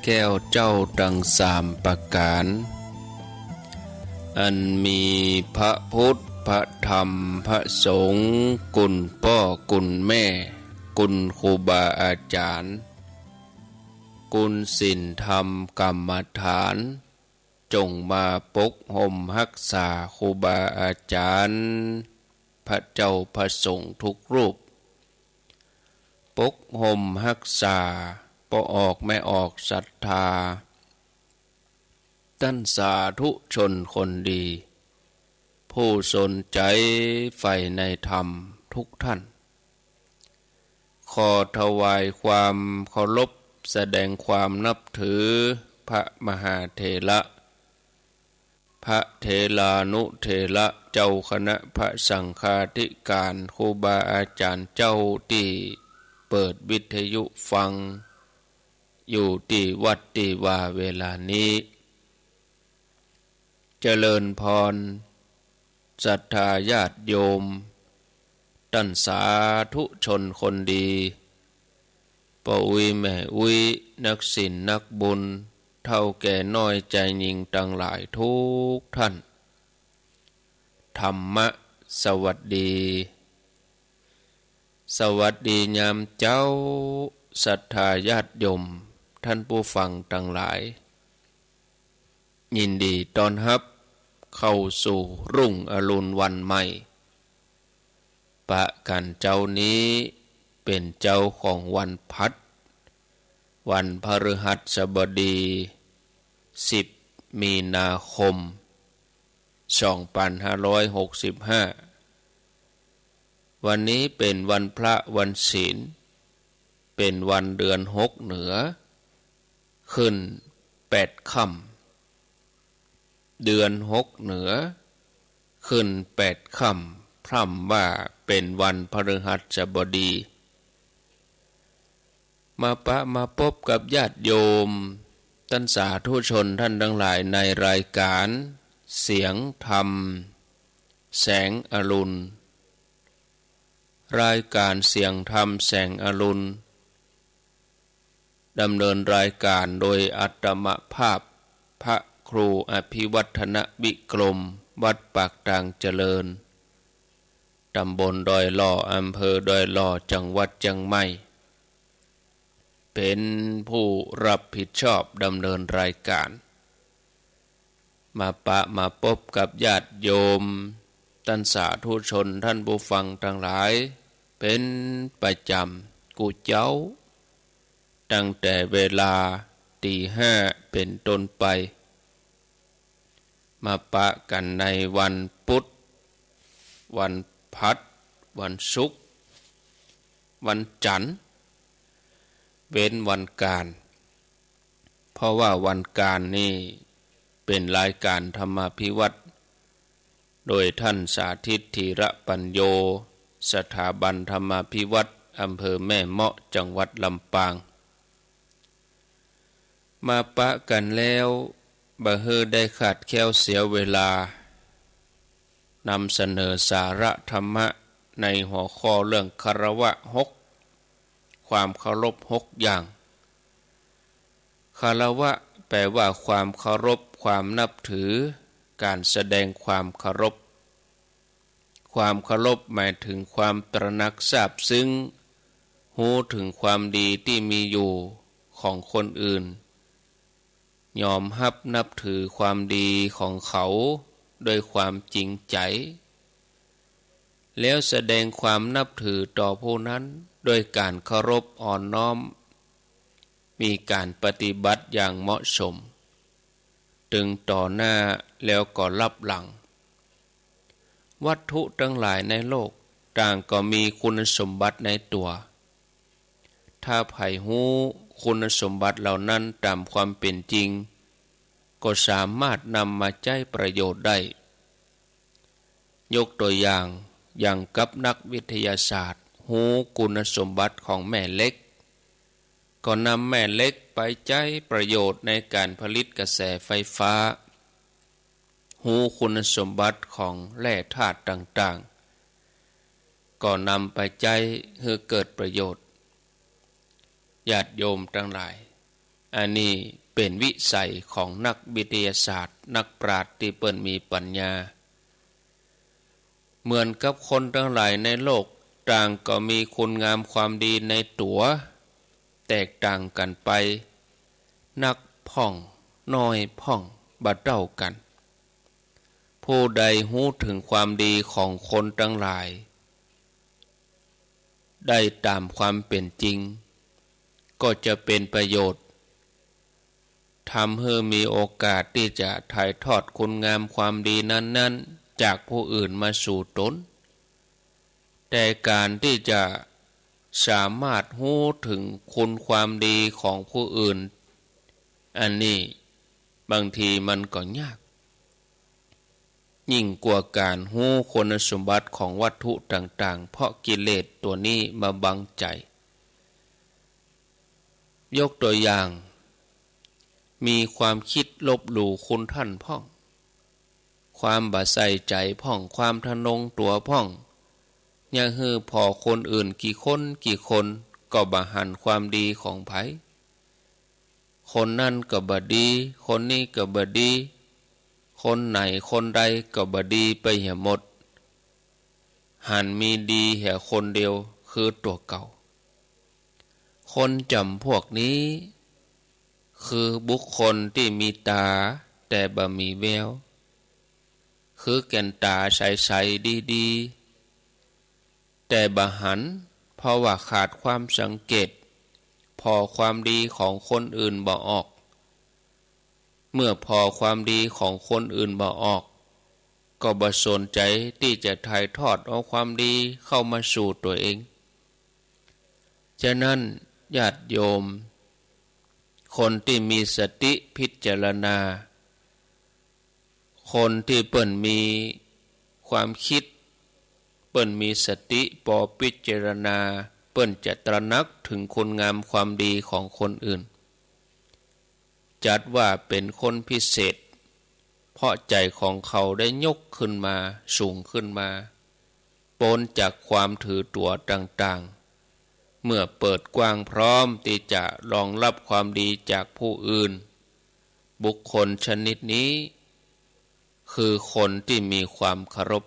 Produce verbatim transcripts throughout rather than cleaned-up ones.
แก้วเจ้าตังสามประก๋าน อันมีพระพุทธ พระธรรม พระสงฆ์ คุณป้อคุณแม่ คุณครูบาอาจ๋ารย์ คุณศีลธรรมกรรมฐาน จ๋งมาปกฮ่มฮักษาครูบาอาจ๋ารย์ พระเจ้าพระสงฆ์ทุกรูป ปกฮ่มฮักษาป้อออกแม่ออกศรัทธา ต้านสาธุชนคนดี ผู้สนใจ๋ใฝ่ในธรรมทุกท่าน ขอถวายความเคารพ แสดงความนับถือพระมหาเถระ พระเถรานุเถระ เจ้าคณะพระสังฆาธิการ ครูบาอาจ๋ารย์เจ้าตี้เปิดวิทยุฟังอยู่ตี้วัดตี้วาเวลานี้ เจริญพร ศรัทธาญาติโยม ต้านสาธุชนคนดี ป้ออุ๊ยแม่อุ๊ย นักศีลนักบุญ เฒ่าแก่น้อยจายญิงตังหลายทุกท่าน ธรรมะสวัสดี สวัสดียามเจ๊า ศรัทธาญาติโยม ท่านผู้ฟังตังหลาย ยินดีต้อนฮับเข้าสู่รุ่งอรุณวันใหม่ ปะกั๋นเจ๊านี้เป๋นเจ๊าของวันพัด วันพฤหัสบดี สิบ มีนาคม สองปันห้าร้อยหกสิบห้า วันนี้เป๋นวันพระวันศีล เป๋นวันเดือนหกเหนือ ขึ้นแปดค่ำ เดือนหกเหนือ ขึ้นแปดค่ำ พร่ำว่าเป๋นวันพฤหัสบดี มาปะมาปบกับญาติโยม ต้านสาธุชนท่านตังหลายในรายก๋านเสียงธรรมแสงอรุณ รายก๋านเสียงธรรมแสงอรุณ ดำเนินรายก๋านโดยอาตมาภาพ พระครูอภิวัฒนวิกรม วัดปากตางเจริญ ตำบลดอยหล่อ อำเภอดอยหล่อ จังหวัดเจียงใหม่ เป๋นผู้รับผิดชอบดำเนินรายก๋าน มาปะมาปบกับญาติโยม ต้านสาธุชนท่านผู้ฟังตังหลาย เป๋นประจ๋ำกู้เจ๊า ตั้งแต่เวลาตีห้าเป๋นต้นไป มาปะกั๋นในวันพุธ วันพัด วันศุกร์ วันจั๋นทร์ เว้นวันก๋าน เพราะว่าวันก๋านนี่เป๋นรายก๋านธรรมาภิวัตน์ โดยท่านสาธิต ธีระปัญโญ สถาบันธรรมาภิวัตน์ อำเภอแม่เมาะ จังหวัดลำปาง มาปะกั๋นแล้ว บ่หื้อได้ขาดแคล้วเสียเวลา นำเสนอสาระธรรมะในหัวข้อเรื่องคารวะหก ความเคารพหกอย่าง คารวะแปลว่าความเคารพ ความนับถือ ก๋านแสดงความเคารพ ความเคารพหมายเถิงความตระหนักซาบซึ้ง ฮู้เถิงความดีตี้มีอยู่ของคนอื่น ยอมฮับนับถือความดีของเขาด้วยความจริงใจ๋ แล้วแสดงความนับถือต่อผู้นั้นด้วยก๋านเคารพอ่อนน้อม มีก๋านปฏิบัติอย่างเหมาะสม ตึงต่อหน้าแล้วก็ลับหลัง วัตถุตังหลายในโลกต่างก็มีคุณสมบัติในตั๋ว ถ้าใผฮู้คุณสมบัติเหล่านั้นต๋ามความเป๋นจริง ก็สามารถนำมาใจ๊ประโยชน์ได้ ยกตั๋วอย่าง อย่างกับนักวิทยาศาสตร์ ฮู้คุณสมบัติของแม่เหล็ก ก็นำแม่เหล็กไปใจ๊ประโยชน์ในก๋านผลิตกระแสไฟฟ้า ฮู้คุณสมบัติของแร่ธาตุต่างๆ ก็นำไปใจ๊หื้อเกิดประโยชน์ ญาติโยมตังหลาย อันนี้เป๋นวิสัยของนักวิทยาศาสตร์ นักปราชญ์ตี้เปิ้นมีปั๋ญญา เหมือนกับคนตังหลายในโลก ต่างก็มีคุณงามความดีในตั๋ว แตกต่างกั๋นไป นักพ่อง น้อยพ่อง บ่เต้ากั๋น ผู้ใดฮู้เถิงความดีของคนตังหลาย ได้ต๋ามความเป๋นจริง ก็จะเป๋นประโยชน์ ทำหื้อมีโอกาสตี้จะถ่ายทอดคุณงามความดีนั้นๆ จากผู้อื่นมาสู่ต๋น แต่ก๋านตี้จะสามารถฮู้เถิงคุณความดีของผู้อื่น อันนี้บางทีมันก็ยาก ยิ่งกว่าก๋านฮู้คุณสมบัติของวัตถุต่างๆ เพราะกิเลสตั๋วนี้มาบังใจ๋ ยกตั๋วอย่าง มีความกึ๊ดลบหลู่คุณท่านพ่อง ความบ่ใส่ใจ๋พ่อง ความทะนงตั๋วพ่อง เยียะหื้อผ่อคนอื่นกี่คนกี่คน ก็บ่หันความดีของใผ คนนั้นก็บ่ดี คนนี้ก็บ่ดี คนไหนคนใดก็บ่ดีไปเหียหมด หันมีดีเหียคนเดียวคือตั๋วเก่า คนจ๋ำพวกนี้ คือบุคคลตี้มีต๋า แต่บ่มีแวว คือแก่นต๋าใสๆ ดีๆ แต่บ่หัน เพราะว่าขาดความสังเกต ผ่อความดีของคนอื่นบ่ออก เมื่อผ่อความดีของคนอื่นบ่ออก ก็บ่สนใจ๋ตี้จะถ่ายทอดเอาความดีเข้ามาสู่ตั๋วเอง ฉะนั้นญาติโยม คนตี้มีสติพิจารณา คนตี้เปิ้นมีความกึ๊ด เปิ้นมีสติปอพิจารณา เปิ้นจะตระหนักเถิงคุณงามความดีของคนอื่น จัดว่าเป๋นคนพิเศษ เพราะใจ๋ของเขาได้ยกขึ้นมา สูงขึ้นมา ป๊นจากความถือตั๋วต่างๆ เมื่อเปิดกว้างพร้อมตี้จะรองรับความดีจากผู้อื่น บุคคลชนิดนี้ คือคนตี้มีความเคารพ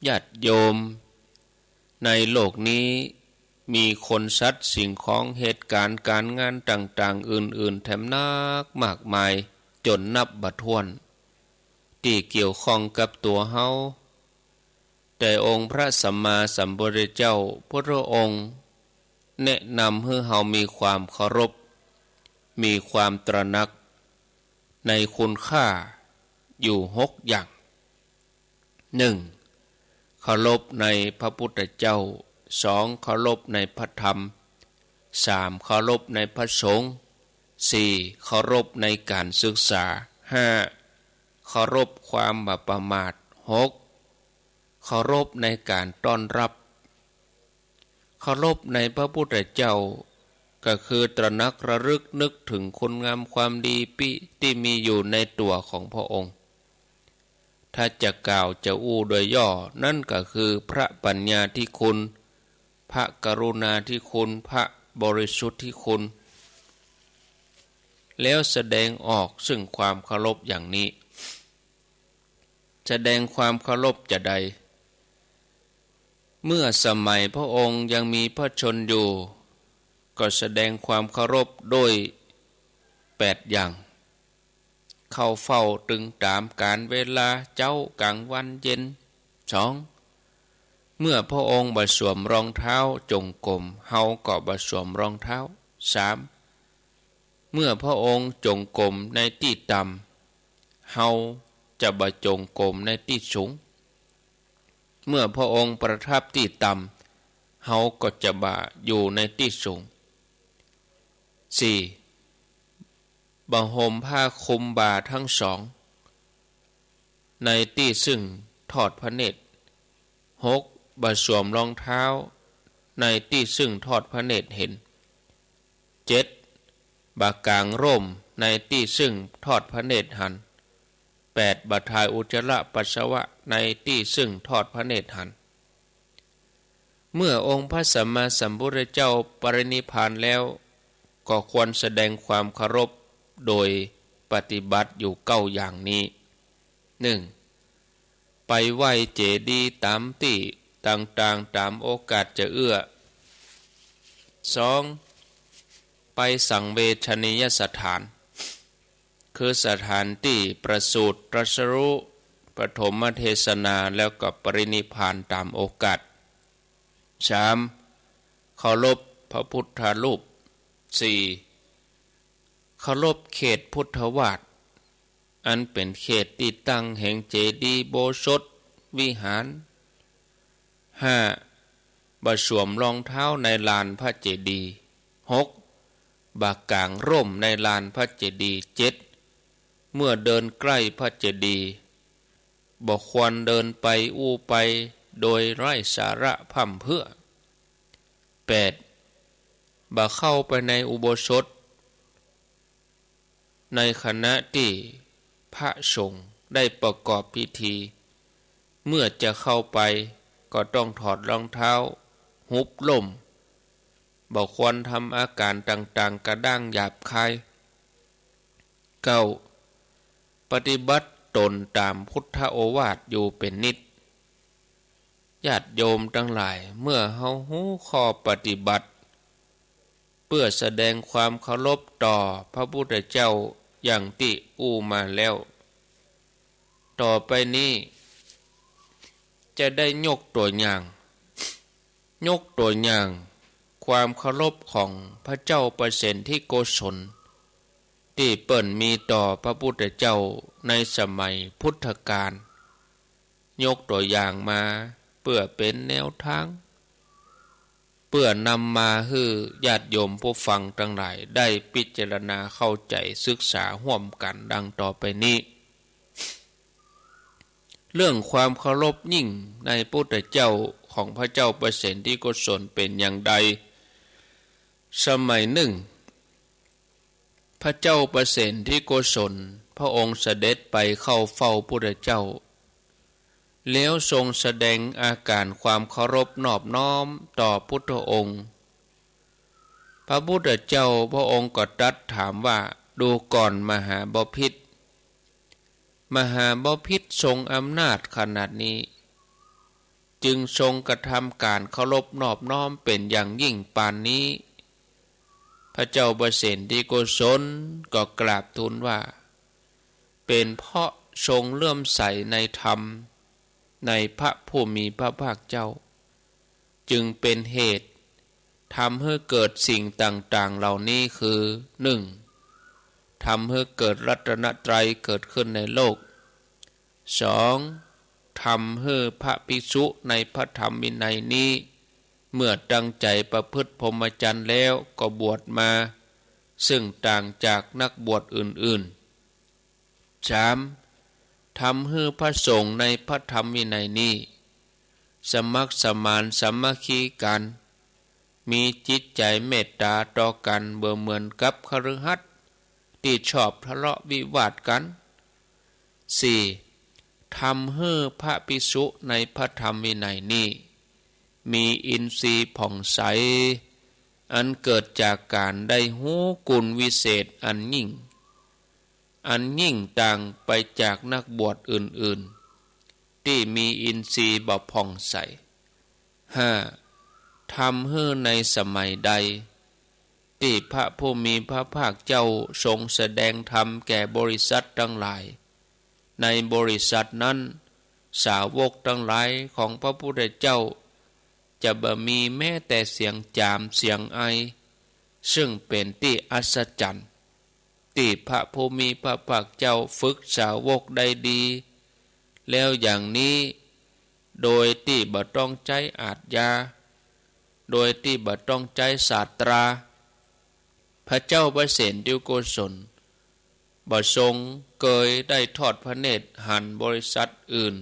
ญาติโยม ในโลกนี้ มีคนสัตว์สิ่งของเหตุก๋ารณ์ก๋านงานต่างๆ อื่นๆ แถมนักมากมาย จ๋นนับบ่ถ้วน ตี้เกี่ยวข้องกับตั๋วเฮา แต่องค์พระสัมมาสัมพุทธเจ้าพุทธองค์ แนะนำหื้อเฮามีความเคารพ มีความตระหนัก ในคุณค่าอยู่หกอย่าง หนึ่ง เคารพในพระพุทธเจ้า สอง เคารพในพระธรรม สาม เคารพในพระสงฆ์ สี่ เคารพในก๋านศึกษา ห้า เคารพความบ่ประมาท หก เคารพในก๋านต้อนรับ เคารพในพระพุทธเจ้า ก็คือตระหนักระลึกนึกเถิงคุณงามความดีปี้ ตี้มีอยู่ในตั๋วของพระองค์ ถ้าจะกล่าวจะอู้โดยย่อ นั้นก็คือพระปัญญาธิคุณ พระกรุณาธิคุณ พระบริสุทธิคุณ แล้วแสดงออกซึ่งความเคารพอย่างนี้ แสดงความเคารพจาใด เมื่อสมัยพระองค์ยังมีพระชนม์อยู่ ก็แสดงความเคารพด้วยแปดอย่าง เข้าเฝ้าตึงต๋ามก๋าลเวลา เจ๊า ก๋างวัน เย็น สอง เมื่อพระองค์บ่สวมรองเท้าจงกรม เฮาก็บ่สวมรองเท้า สาม เมื่อพระองค์จงกรมในตี้ต่ำ เฮาจะบ่จงกรมในตี้สูง เมื่อพระองค์ประทับตี้ต่ำ เฮาก็จะบ่อยู่ในตี้สูง สี่ บ่ห่มผ้าคลุมบ่าทั้งสอง ในตี้ซึ่งทอดพระเนตร หก บ่สวมรองเท้า ในตี้ซึ่งทอดพระเนตรเห็น เจ็ด บ่ก๋างร่มในตี้ซึ่งทอดพระเนตรหัน แปด บ่ถ่ายอุจจาระปัสสาวะในตี้ซึ่งทอดพระเนตรหัน เมื่อองค์พระสัมมาสัมพุทธเจ้าปรินิพพานแล้ว ก็ควรแสดงความเคารพโดยปฏิบัติอยู่เก้าอย่างนี้ หนึ่ง ไปไหว้เจดีย์ต๋ามตี้ต่างๆ ต๋ามโอกาสจะเอื้อ สอง ไปสังเวชนียสถาน คือสถานตี้ประสูติตรัสรู้ ปฐมเทศนา แล้วก็ปรินิพพานต๋ามโอกาส สาม เคารพพระพุทธรูป สี่ เคารพเขตพุทธวาส อันเป๋นเขตตี้ตั้งแห่งเจดีย์ อุโบสถ วิหาร ห้า บ่สวมรองเท้าในลานพระเจดีย์ หก บ่ก๋างร่มในลานพระเจดีย์ เจ็ด เมื่อเดินใกล้พระเจดีย์ บ่ควรเดินไปอู้ไปโดยไร้สาระพร่ำเพรื่อ แปด บ่เข้าไปในอุโบสถ ในขณะตี้พระสงฆ์ได้ประกอบพิธี เมื่อจะเข้าไปก็ต้องถอดรองเท้า หุบร่ม บ่ควรทำอาก๋านต่างๆ กระด้างหยาบคาย เก้า ปฏิบัติต๋นต๋ามพุทธโอวาทอยู่เป๋นนิตย์ ญาติโยมตังหลาย เมื่อเฮาฮู้ข้อปฏิบัติ เปื้อแสดงความเคารพต่อพระพุทธเจ้าอย่างตี้อู้มาแล้ว ต่อไปนี้จะได้ยกตั๋วอย่าง ยกตั๋วอย่างความเคารพของพระเจ้าประเสนทิโกศล ตี้เปิ้นมีต่อพระพุทธเจ้าในสมัยพุทธกาล ยกตั๋วอย่างมาเปื้อเป๋นแนวตาง เปื้อนำมาหื้อญาติโยมผู้ฟังตังหลายได้พิจารณาเข้าใจ๋ศึกษาฮ่วมกั๋นดังต่อไปนี้ เรื่องความเคารพยิ่งในพุทธเจ้าของพระเจ้าประเสนทิโกศลเป๋นอย่างใด สมัยนึ่ง พระเจ้าประเสนทิโกศลพระองค์เสด็จไปเข้าเฝ้าพุทธเจ้า แล้วทรงแสดงอาก๋านความเคารพนอบน้อมต่อพุทธองค์ พระพุทธเจ้าพระองค์ก็ตรัสถามว่า ดูก่อนมหาบพิตร มหาบพิตรทรงอำนาจขนาดนี้ จึงทรงกระทำก๋านเคารพนอบน้อมเป๋นอย่างยิ่งปานนี้ พระเจ้าประเสนทิโกศลก็กราบทูลว่า เป๋นเพราะทรงเลื่อมใสในธรรม ในพระผู้มีพระภาคเจ้า จึงเป๋นเหตุทำหื้อเกิดสิ่งต่างๆ เหล่านี้คือ นึ่ง ทำหื้อเกิดรัตนตรัยเกิดขึ้นในโลก สอง ทำหื้อพระภิกษุในพระธรรมวินัยนี้ เมื่อตั้งใจ๋ประพฤติพรหมจรรย์แล้วก็บวชมา ซึ่งต่างจากนักบวชอื่นๆ สาม ทำหื้อพระสงฆ์ในพระธรรมวินัยนี้ สมัครสมานสามัคคีกั๋น มีจิตใจ๋เมตต๋าต่อกั๋นบ่เหมือนกับคฤหัสถ์ตี้ชอบทะเลาะวิวาทกั๋น สี่ ทำหื้อพระภิกษุในพระธรรมวินัยนี้ มีอินทรีย์ผ่องใส อันเกิดจากก๋านได้ฮู้คุณวิเศษอันยิ่ง อันยิ่งต่างไปจากนักบวชอื่นๆ ตี้มีอินทรีย์บ่ผ่องใส ห้า ทำหื้อในสมัยใด ตี้พระผู้มีพระภาคเจ้าทรงแสดงธรรมแก่บริษัทตังหลาย ในบริษัทนั้น สาวกตังหลายของพระพุทธเจ้า จะบ่มีแม้แต่เสียงจามเสียงไอ ซึ่งเป๋นตี้อัศจรรย์ ตี้พระผู้มีพระภาคเจ้าฝึกสาวกได้ดี แล้วอย่างนี้ โดยตี้บ่ต้องใจ๊อาชญา โดยตี้บ่ต้องใจ๊ศาสตรา พระเจ้าประเสนทิโกศล บ่ทรงเกยได้ทอดพระเนตรหันบริษัทอื่น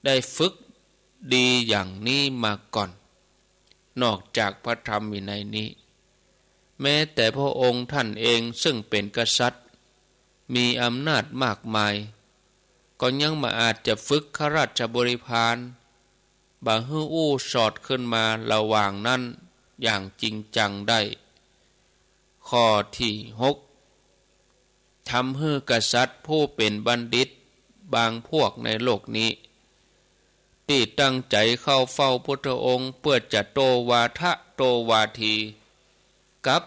ได้ฝึกดีอย่างนี้มาก่อน นอกจากพระธรรมวินัยนี้ แม้แต่พระองค์ท่านเองซึ่งเป๋นกษัตริย์ มีอำนาจมากมาย ก็ยังบ่อาจจะฝึกข้าราชบริพาร บ่หื้ออู้สอดขึ้นมาระหว่างนั้นอย่างจริงจังได้ ข้อตี้หก ทำหื้อกษัตริย์ผู้เป๋นบัณฑิตบางพวกในโลกนี้ ตี้ตั้งใจ๋เข้าเฝ้าพุทธองค์เปื้อจะโต้วาทะโต้วาที กับ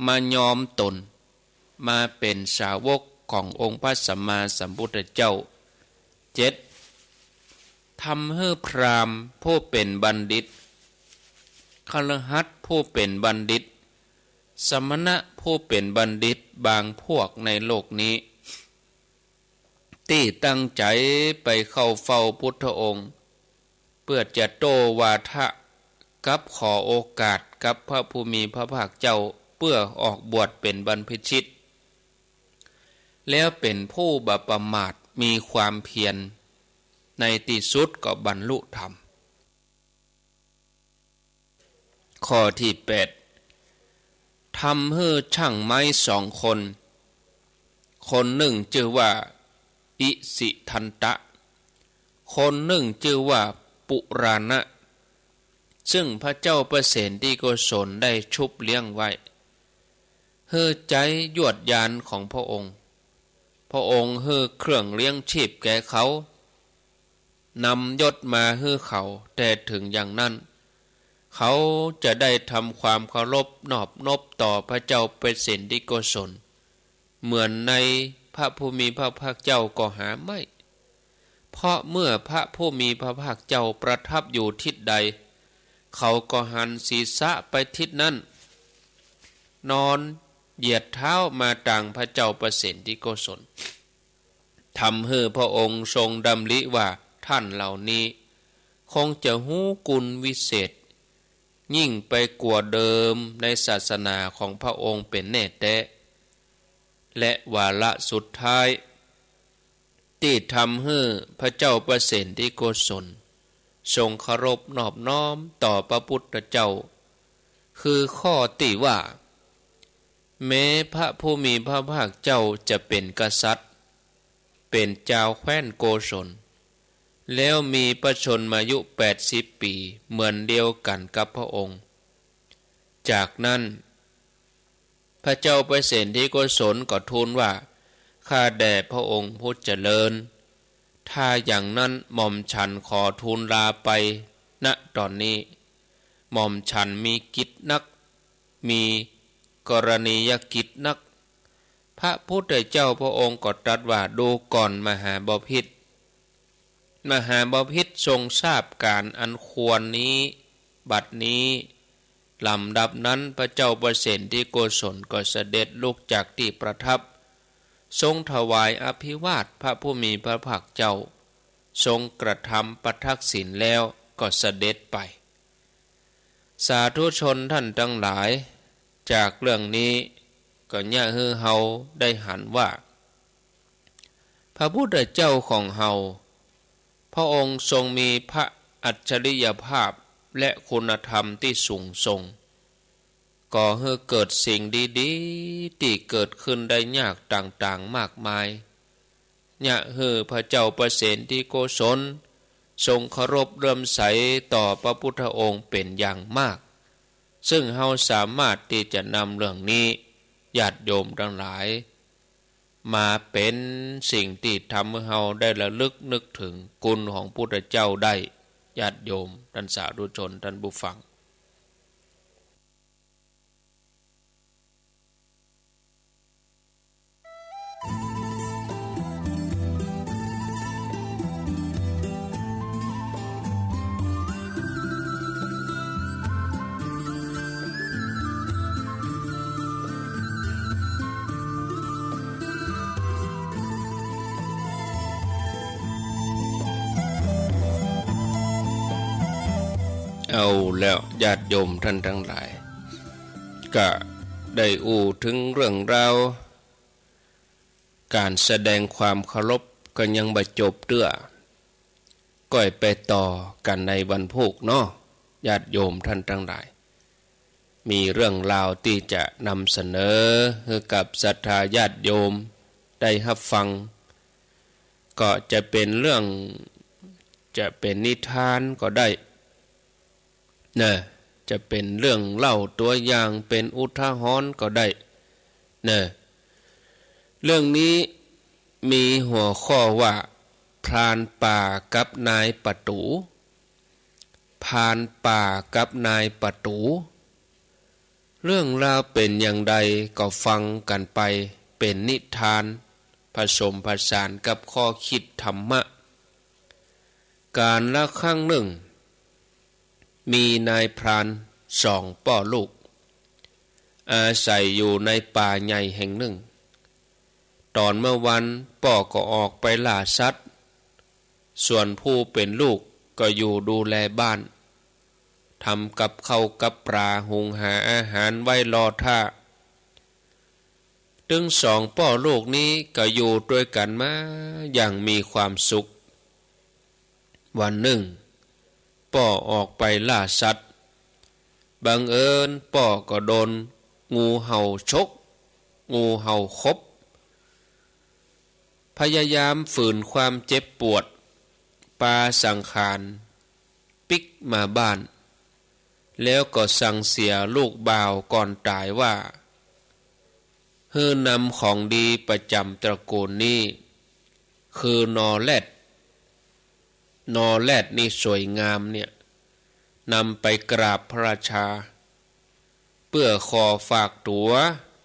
มายอมต๋นมาเป๋นสาวกขององค์พระสัมมาสัมพุทธเจ้า เจ็ด ทำหื้อพราหมณ์ผู้เป๋นบัณฑิต คฤหัสถ์ผู้เป๋นบัณฑิต สมณะผู้เป๋นบัณฑิตบางพวกในโลกนี้ ตี้ตั้งใจ๋ไปเข้าเฝ้าพุทธองค์ เปื้อจะโต้วาทะกับขอโอกาสกับพระผู้มีพระภาคเจ้า เปื้อออกบวชเป๋นบรรพชิต แล้วเป๋นผู้บ่ประมาท มีความเพียร ในตี้สุดก็บรรลุธรรม ข้อตี้แปด ทำหื้อช่างไม้สองคน คนนึ่งจื้อว่าอิสิทันตะ คนนึ่งจื้อว่าปุราณะ ซึ่งพระเจ้าประเสนทิโกศลได้ชุบเลี้ยงไว้ หื้อใจ๊ยวดยานของพระองค์ พระองค์หื้อเครื่องเลี้ยงชีพแก่เขา นำยศมาหื้อเขา แต่ถึงอย่างนั้น เขาจะได้ทำความเคารพนอบนบต่อพระเจ้าประเสนทิโกศล เหมือนในพระผู้มีพระภาคเจ้าก็หาไม่ เพราะเมื่อพระผู้มีพระภาคเจ้าประทับอยู่ทิศใด เขาก็หันศีรษะไปทิศนั้น นอนเหยียดเท้ามาตางพระเจ้าประเสนทิโกศล ทำหื้อพระองค์ทรงดำริว่า ท่านเหล่านี้คงจะฮู้กุณวิเศษ ยิ่งไปกว่าเดิมในศาสนาของพระองค์เป๋นแน่แต๊ และวาระสุดท้าย ตี้ทำหื้อพระเจ้าประเสนทิโกศล ทรงเคารพนอบน้อมต่อพระพุทธเจ้า คือข้อตี้ว่า แม้พระผู้มีพระภาคเจ้าจะเป๋นกษัตริย์ เป๋นจาวแคว้นโกศล แล้วมีพระชนมายุแปดสิบปี๋ เหมือนเดียวกั๋นกับพระองค์ จากนั้น พระเจ้าประเสนทิโกศลก็ทูลว่า ข้าแต่พระองค์ผู้เจริญ ถ้าอย่างนั้นหม่อมฉันขอทูลลาไป ณ ต๋อนนี้ หม่อมฉันมีกิจนัก มีกรณียกิจนัก พระพุทธเจ้าพระองค์ก็ตรัสว่า ดูก่อนมหาบพิตร มหาบพิตรทรงทราบก๋านอันควรนี้ บัดนี้ ลำดับนั้นพระเจ้าประเสนทิโกศลก็เสด็จลุกจากตี้ประทับ ทรงถวายอภิวาทพระผู้มีพระภาคเจ้า ทรงกระทำปทักษิณแล้วก็เสด็จไป สาธุชนท่านทั้งหลาย จากเรื่องนี้ก็เยียะหื้อเฮาได้หันว่า พระพุทธเจ้าของเฮา พระองค์ทรงมีพระอัจฉริยภาพและคุณธรรมตี้สูงส่ง ก่อหื้อเกิดสิ่งดีๆ ตี้เกิดขึ้นได้ยากต่างๆ มากมาย เยียะหื้อพระเจ้าประเสนทิโกศล ทรงเคารพเลื่อมใสต่อพระพุทธองค์เป๋นอย่างมาก ซึ่งเฮาสามารถตี้จะนำเรื่องนี้ ญาติโยมทั้งหลาย มาเป๋นสิ่งตี้ทำหื้อเฮาได้ระลึกนึกเถิงคุณของพุทธเจ้าได้ ญาติโยมท่านสาธุชนท่านผู้ฟัง เอาแล้วญาติโยมท่านทั้งหลาย ก็ได้อู้เถิงเรื่องราวก๋านแสดงความเคารพก็ยังบ่จบเตื้อ ก้อยไปต่อกั๋นในวันพูกเนาะ ญาติโยมท่านทั้งหลาย มีเรื่องราวตี้จะนำเสนอหื้อกับศรัทธาญาติโยมได้ฮับฟัง ก็จะเป๋นเรื่อง จะเป๋นนิทานก็ได้ นะ จะเป๋นเรื่องเล่าตั๋วอย่าง เป๋นอุทาหรณ์ก็ได้ เน่อ เรื่องนี้มีหัวข้อว่า พรานป่ากับนายประตู๋ พรานป่ากับนายประตู๋ เรื่องราวเป๋นอย่างใดก็ฟังกั๋นไป เป๋นนิทานผสมผสานกับข้อคิดธรรมะ กาลครั้งนึ่ง มีนายพรานสองป้อลูก อาศัยอยู่ในป่าใหญ่แห่งนึ่ง ต๋อนเมื่อวันป้อก็ออกไปล่าสัตว์ ส่วนผู้เป๋นลูกก็อยู่ดูแลบ้าน ทำกับข้าวกับปลา หุงหาอาหารไว้รอถ้า ตึงสองป้อลูกนี้ก็อยู่ตวยกั๋นมาอย่างมีความสุข วันนึ่ง ป้อออกไปล่าสัตว์ บังเอิญป้อก็โดนงูเห่าฉก งูเห่าขบ พยายามฝืนความเจ็บปวด ปาสังขารปิ๊กมาบ้าน แล้วก็สั่งเสียลูกบ่าวก่อนต๋ายว่า หื้อนำของดีประจ๋ำตระกูลนี้ คือนอแร็ด นอแร็ดนี่สวยงามเนี่ย นำไปกราบพระราชา เปื้อขอฝากตั๋ว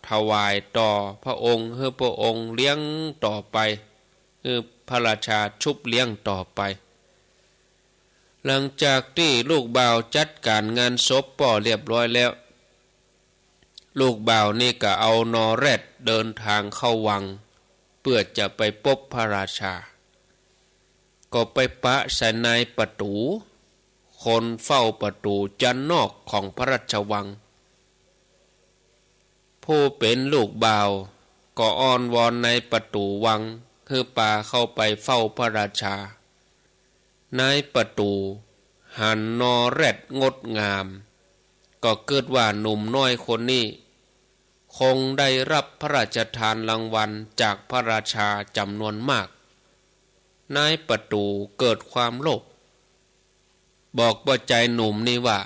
ถวายต่อพระองค์ หื้อพระองค์เลี้ยงต่อไป หื้อพระราชาชุบเลี้ยงต่อไป หลังจากตี้ลูกบ่าวจัดก๋านงานศพป้อเรียบร้อยแล้ว ลูกบ่าวนี่ก็เอานอแร็ดเดินทางเข้าวัง เปื้อจะไปปบพระราชา ก็ไปปะใส่นายประตู๋ คนเฝ้าประตู๋จั๊นนอกของพระราชวัง ผู้เป๋นลูกบ่าวก็อ้อนวอนนายประตู๋วัง หื้อปาเข้าไปเฝ้าพระราชา นายประตู๋หันนอแร็ดงดงาม ก็กึ๊ดว่าหนุ่มน้อยคนนี้ คงได้รับพระราชทานรางวัลจากพระราชาจ๋ำนวนมาก นายประตู๋เกิดความโลภ บอกป้อจายหนุ่มนี่ว่า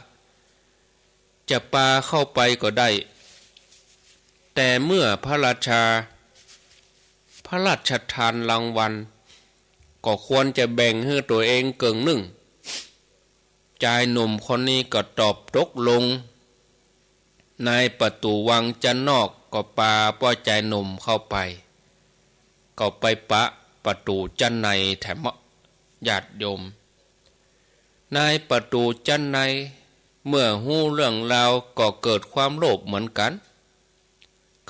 จะปาเข้าไปก็ได้ แต่เมื่อพระราชา พระราชทานรางวัล ก็ควรจะแบ่งหื้อตั๋วเองเกิ่งนึ่ง จายหนุ่มคนนี้ก็ตอบตกลง นายประตู๋วังจั๊นนอกก็ปาป้อจายหนุ่มเข้าไป ก็ไปปะประตู๋จั๊นในแถมเนาะ ญาติโยม นายประตู๋จั๊นในเมื่อฮู้เรื่องราวก็เกิดความโลภเหมือนกั๋น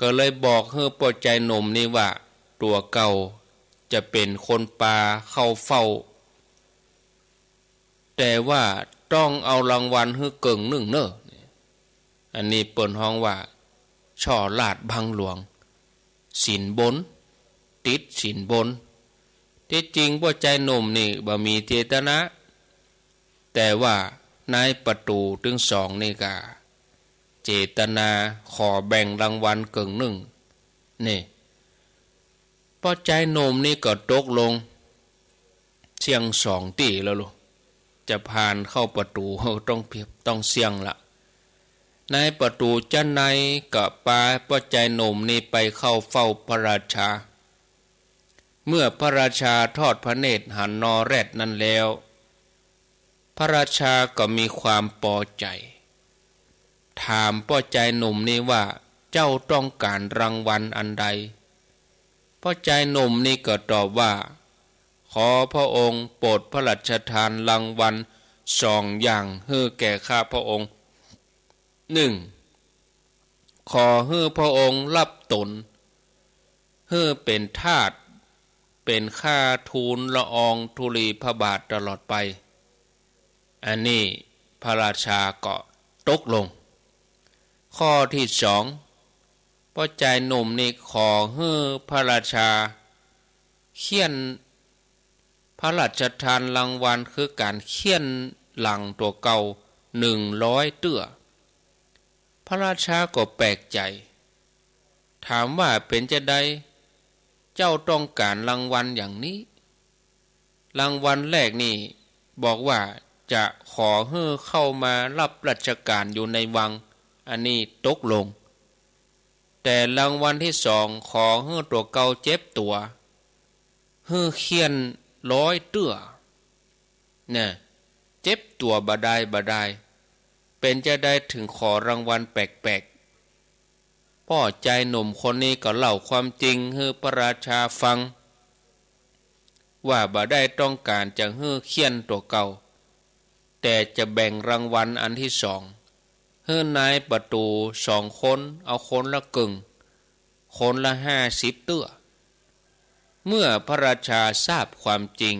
ก็เลยบอกหื้อป้อจายหนุ่มนี่ว่า ตั๋วเก่าจะเป๋นคนปาเข้าเฝ้า แต่ว่าต้องเอารางวัลหื้อเกิ่งนึ่งเน่อ อันนี้เปิ้นฮ้องว่า ช่อราชบังหลวง สินบน ติดสินบน ตี้จริงป้อจายหนุ่มนี่บ่มีเจตนา แต่ว่านายประตู๋ตึงสองนี่ก็เจตนาขอแบ่งรางวัลเกิ่งนึ่ง นี่ ป้อจายหนุ่มนี่ก็ตกลง เสี่ยงสองตี้แล้วลูก จะผ่านเข้าประตู๋ ต้องเพียบ ต้องเสี่ยงละ นายประตู๋จั๊นในก็ปาป้อจายหนุ่มนี่ไปเข้าเฝ้าพระราชา เมื่อพระราชาทอดพระเนตรหันนอแร็ดนั้นแล้ว พระราชาก็มีความปอใจ๋ ถามป้อจายหนุ่มนี่ว่า เจ้าต้องก๋านรางวัลอันใด ป้อจายหนุ่มนี่ก็ตอบว่า ขอพระองค์โปรดพระราชทานรางวัลสองอย่างหื้อแก่ข้าพระองค์ นึ่ง ขอหื้อพระองค์รับตน หื้อเป๋นทาส เป๋นข้าทูลละอองธุลีพระบาทตลอดไป อันนี้พระราชาก็ตกลง ข้อตี้สอง ป้อจายหนุ่มนี่ขอหื้อพระราชาเฆี่ยน พระราชทานรางวัลคือก๋านเฆี่ยนหลังตั๋วเก่าหนึ่งร้อยเตื้อ พระราชาก็แปลกใจ๋ ถามว่า เป๋นจาใด เจ้าต้องก๋านรางวัลอย่างนี้ รางวัลแรกนี่บอกว่าจะขอหื้อเข้ามารับราชก๋านอยู่ในวัง อันนี้ตกลง แ แต่รางวัลตี้สองขอหื้อตั๋วเก่าเจ็บตั๋ว หื้อเฆี่ยนร้อยเตื้อ เนี่ย เจ็บตั๋วบ่าดายบ่าดาย เป๋นจาใดเถิงขอรางวัลแปลกๆ ป้อจายหนุ่มคนนี้ก็เล่าความจริงหื้อพระราชาฟัง ว่าบ่ได้ต้องก๋านจะหื้อเฆี่ยนตั๋วเก่า แต่จะแบ่งรางวัลอันตี้สอง หื้อนายประตู๋สองคน เอาคนละเกิ่ง คนละห้าสิบเตื้อ เมื่อพระราชาทราบความจริง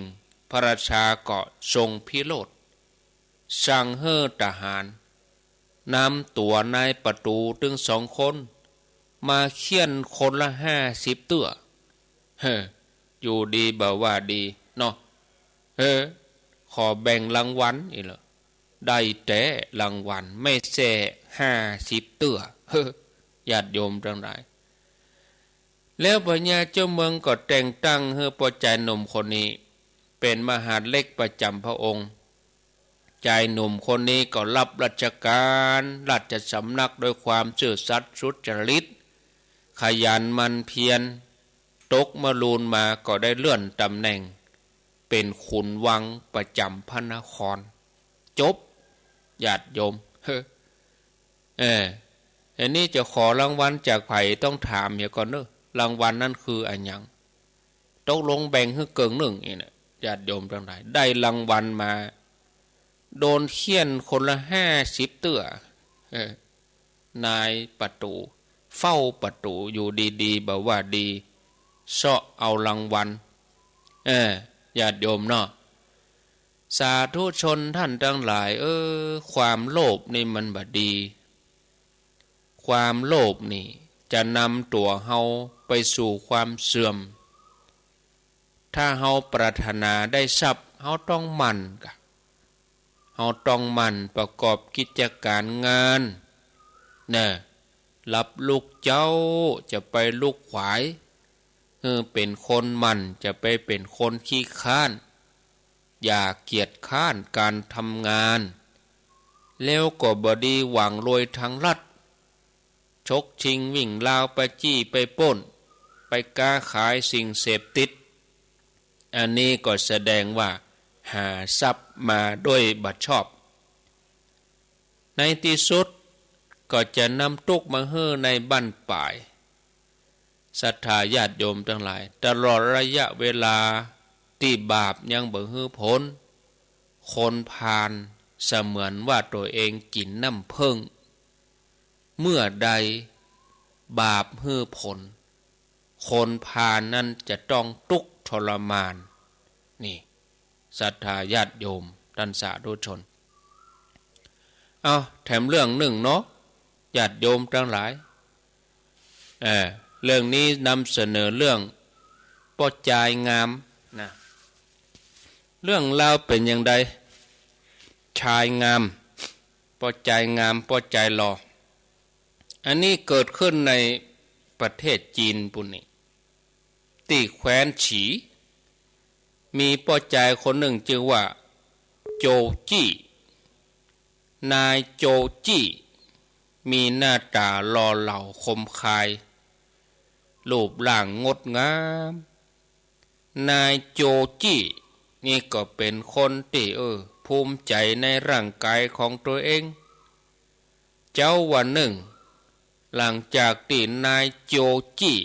พระราชาก็ทรงพิโรธ สั่งหื้อทหารนำตั๋วนายประตู๋ตึงสองคน มาเฆี่ยนคนละห้าสิบเตื้อ เฮ้อ อยู่ดีบ่าว่าดีเนาะ เฮ้อ ขอแบ่งรางวัลอีกแล้ว ได้แต๊รางวัล ไม่ใจ้ห้าสิบเตื้อ เฮ้อ ญาติโยมตังหลาย แล้วพญาเจ้าเมืองก็แต่งตั้งหื้อป้อจายหนุ่มคนนี้ เป๋นมหาดเล็กประจ๋ำพระองค์ จายหนุ่มคนนี้ก็ฮับราชก๋านราชสำนักด้วยความซื่อสัตย์สุจริต ขยันหมั่นเพียร ตกมะรูนมาก็ได้เลื่อนต๋ำแหน่ง เป๋นขุนวังประจ๋ำพระนคร จบ ญาติโยม เฮ้อ เออ อันนี้จะขอรางวัลจากใผต้องถามเหียก่อนเนาะ รางวัลนั้นคืออะหยัง ตกลงแบ่งหื้อเกิ่งนึ่งนี่นะ ญาติโยมตังหลาย ได้รางวัลมา โดนเฆี่ยนคนละห้าสิบเตื้อ เออ นายประตู๋ เฝ้าประตู๋อยู่ดีๆ บ่าว่าดี เซาะเอารางวัล เออ ญาติโยมเนาะ สาธุชนท่านตังหลาย เออ ความโลภนี่มันบ่ดี ความโลภนี่จะนำตั๋วเฮาไปสู่ความเสื่อม ถ้าเฮาปรารถนาได้ทรัพย์ เฮาต้องหมั่นกะ เฮาต้องหมั่นประกอบกิจก๋านงาน นะ ฮับลุกเจ๊า จะไปลุกขวาย หื้อเป๋นคนหมั่น จะไปเป๋นคนขี้คร้าน อย่าเกียจคร้านก๋านทำงาน แล้วก็บ่ดีหวังรวยทางลัด ฉกชิงวิ่งราว ไปจี้ไปปล้น ไปก๊าขายสิ่งเสพติด อันนี้ก็แสดงว่าหาทรัพย์มาโดยบ่ชอบ ในตี้สุดก็จะนำตุ๊กข์มาหื้อในบั้นป๋าย ศรัทธาญาติโยมตังหลาย ตลอดระยะเวลาตี้บาปยังบ่หื้อผล คนพาลเสมือนว่าตั๋วเองกิ๋นน้ำผึ้ง เมื่อใดบาปหื้อผล คนพาลนั้นจะต้องตุ๊กข์ทรมาน นี่ ศรัทธาญาติโยมต้านสาธุชน เอา แถมเรื่องนึ่งเนาะ ญาติโยมตังหลาย เออ เรื่องนี้นำเสนอเรื่องป้อจายงามนะ เรื่องราวเป๋นอย่างใด จายงาม ป้อจายงาม ป้อจายหล่อ อันนี้เกิดขึ้นในประเทศจีนปู้นนี่ ตี้แคว้นฉี มีป้อจายคนนึ่งจื้อว่า โจวจี้ นายโจวจี้ มีหน้าต๋าหล่อเหลาคมคาย รูปร่างงดงาม นายโจวจี้นี่ก็เป๋นคนตี้ เออ ภูมิใจ๋ในร่างก๋ายของตั๋วเอง เจ๊าวันนึ่ง หลังจากตี้นายโจวจี้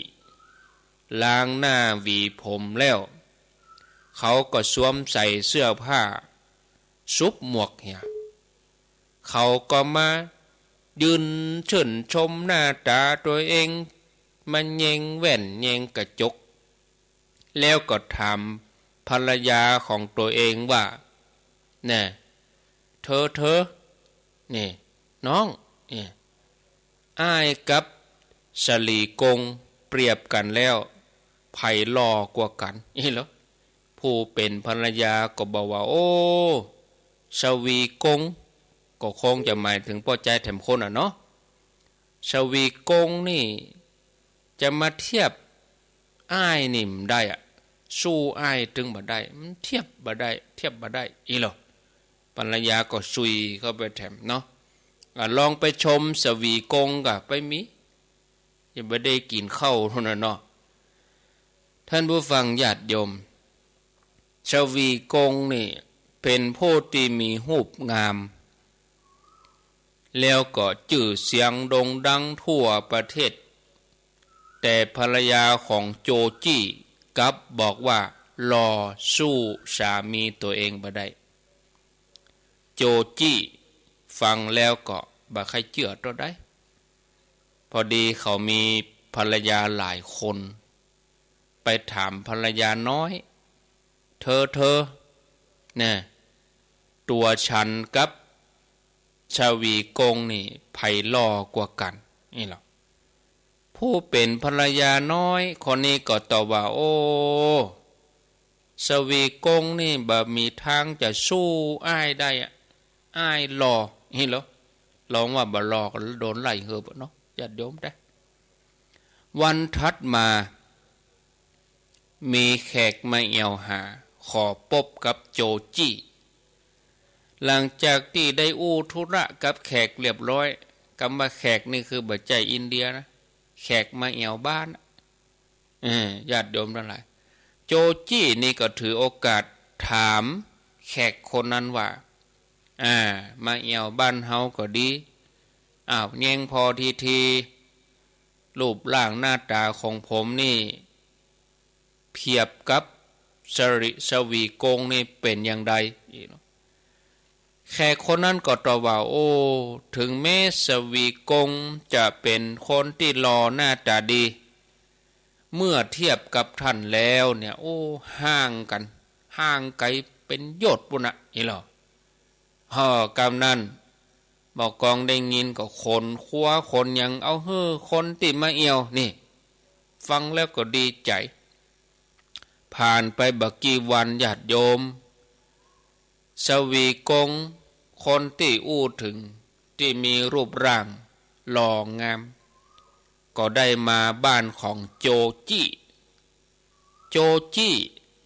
ล้างหน้าหวีผมแล้ว เขาก็สวมใส่เสื้อผ้า สุบหมวกเหีย เขาก็มายืนชื่นชมหน้าต๋าตั๋วเอง มาแยงแว่นแยงกระจก แล้วก็ถามภรรยาของตั๋วเองว่า แน่ เธอ เธอ นี่ น้อง นี่ อ้ายกับสวีกงเปรียบกั๋นแล้ว ใผหล่อกว่ากั๋น อี้เหรอ ผู้เป๋นภรรยาก็บอกว่า โอ้ สวีกง ก็คงจะหมายเถิงป้อจายแถมคนอะเนาะ สวีกงนี่ จะมาเทียบอ้ายนี่บ่ได้อะ สู้อ้ายตึงบ่ได้ มันเทียบบ่ได้ เทียบบ่ได้ อี้เหรอ ภรรยาก็ซุยเข้าไปแถมเนาะ อ่ะ ลองไปชมสวีกงก่ะ ไปมี จะบ่ได้กิ๋นข้าวเต้านั้นเนาะ ต้านผู้ฟังญาติโยม ชวีกงนี่เป๋นผู้ตี้มีฮูปงาม แล้วก็จื้อเสียงโด่งดังทั่วประเทศ แต่ภรรยาของโจอี้กลับบอกว่าหล่อสู้สามีตั๋วเองบ่ได้ โจอี้ฟังแล้วก็บ่ใค่เจื้อเต้าใด พอดีเขามีภรรยาหลายคน ไปถามภรรยาน้อย เธอ เธอ เนี่ย ตั๋วฉันกับชวีกงนี่ใผหล่อกว่ากั๋น นี่ลอ ผู้เป๋นภรรยาน้อยคนนี้ก็ตอบว่า โอ้ ชวีกงนี่บ่มีตางจะสู้อ้ายได้อะ อ้ายหล่อ นี่ลอ ลองว่าบ่หล่อก็โดนไล่เหิบอะเนาะ ญาติโยมเต๊อะ วันถัดมา มีแขกมาแอ่วหา ขอปบกับโจอี้ หลังจากตี้ได้อู้ธุระกับแขกเรียบร้อย กำว่าแขกนี่คือบ่ใจ้อินเดียนะ แขกมาแอ่วบ้าน เออ ญาติโยมตังหลาย โจอี้นี่ก็ถือโอกาสถามแขกคนนั้นว่า อ่า มาแอ่วบ้านเฮาก็ดี อ้าว แยงผ่อทีๆ รูปร่างหน้าต๋าของผมนี่ เทียบกับชริ ชวีกงนี่เป๋นอย่างใด แขกคนนั้นก็ตอบว่า โอ้ เถิงแม้ชวีกงจะเป๋นคนตี้หล่อหน้าต๋าดี เมื่อเทียบกับต้านแล้วเนี่ย โอ้ ห่างกั๋น ห่างไก๋เป๋นโยชน์ปู้นน่ะ นี่ลอ เฮ้อ กำนั้น บ่ากองได้ยินก็ขนครัวขนหยังเอาหื้อคนตี้มาแอ่วนี่ ฟังแล้วก็ดีใจ๋ ผ่านไปบ่กี่วันญาติโยม ชวีกง คนตี้อู้เถิง ตี้มีรูปร่างหล่องาม ก็ได้มาบ้านของโจอี้ โจอี้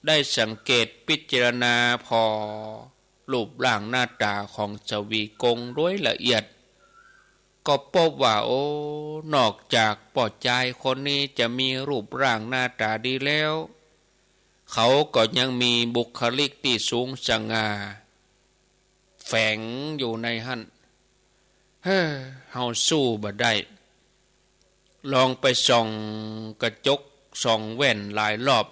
ได้สังเกตพิจารณาผ่อรูปร่างหน้าต๋าของชวีกงโดยละเอียด ก็ปบว่า โอ้ นอกจากป้อจายคนนี้จะมีรูปร่างหน้าต๋าดีแล้ว เขาก็ยังมีบุคลิกตี้สูงสง่า แฝงอยู่ในหั้น เฮ้อ เฮาสู้บ่ได้ ลองไปส่องกระจกส่องแว่นหลายรอบ